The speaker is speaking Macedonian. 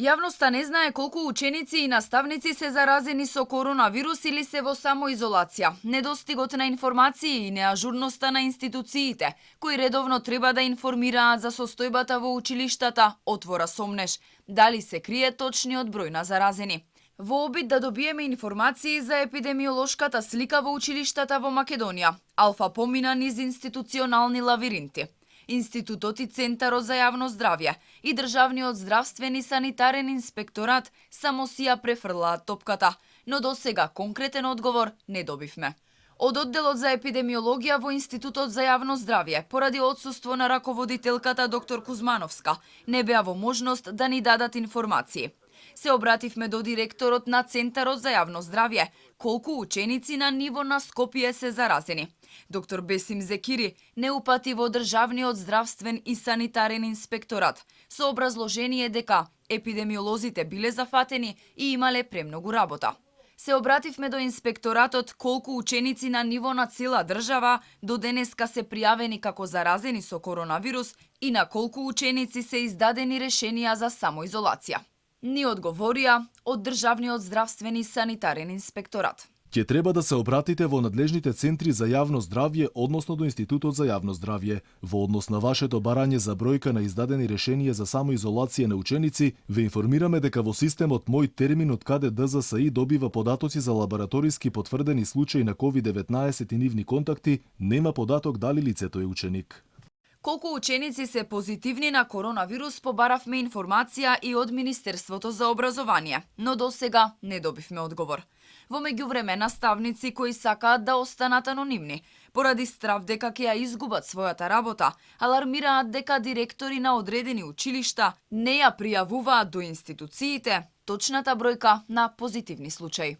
Јавноста не знае колку ученици и наставници се заразени со коронавирус или се во самоизолација. Недостигот на информации и неажурноста на институциите, кои редовно треба да информираат за состојбата во училиштата, отвора сомнеш дали се крие точниот број на заразени. Во обид да добиеме информации за епидемиолошката слика во училиштата во Македонија, Алфа помина низ институционални лавиринти. Институтот и Центарот за јавно здравје и Државниот здравствен и санитарен инспекторат само си ја префрлаат топката, но досега конкретен одговор не добивме. Од одделот за епидемиологија во Институтот за јавно здравје, поради отсуство на раководителката доктор Кузмановска, не беа во можност да ни дадат информации. Се обративме до директорот на Центарот за јавно здравје, колку ученици на ниво на Скопје се заразени. Доктор Бесим Зекири не упати во Државниот здравствен и санитарен инспекторат со образложение дека епидемиолозите биле зафатени и имале премногу работа. Се обративме до инспекторатот колку ученици на ниво на цела држава до денеска се пријавени како заразени со коронавирус и на колку ученици се издадени решенија за самоизолација. Ни одговорија од Државниот здравствен и санитарен инспекторат. Ќе треба да се обратите во надлежните центри за јавно здравје, односно до Институтот за јавно здравје. Во однос на вашето барање за бројка на издадени решенија за самоизолација на ученици, ве информираме дека во системот Мој термин од каде ДЗСИ добива податоци за лабораториски потврдени случаи на COVID-19 и нивни контакти, нема податок дали лицето е ученик. Колку ученици се позитивни на коронавирус побаравме информација и од Министерството за образование, но досега не добивме одговор. Во меѓувреме наставници кои сакаат да останат анонимни, поради страв дека ќе ја изгубат својата работа, алармираат дека директори на одредени училишта не ја пријавуваат до институциите точната бројка на позитивни случаи.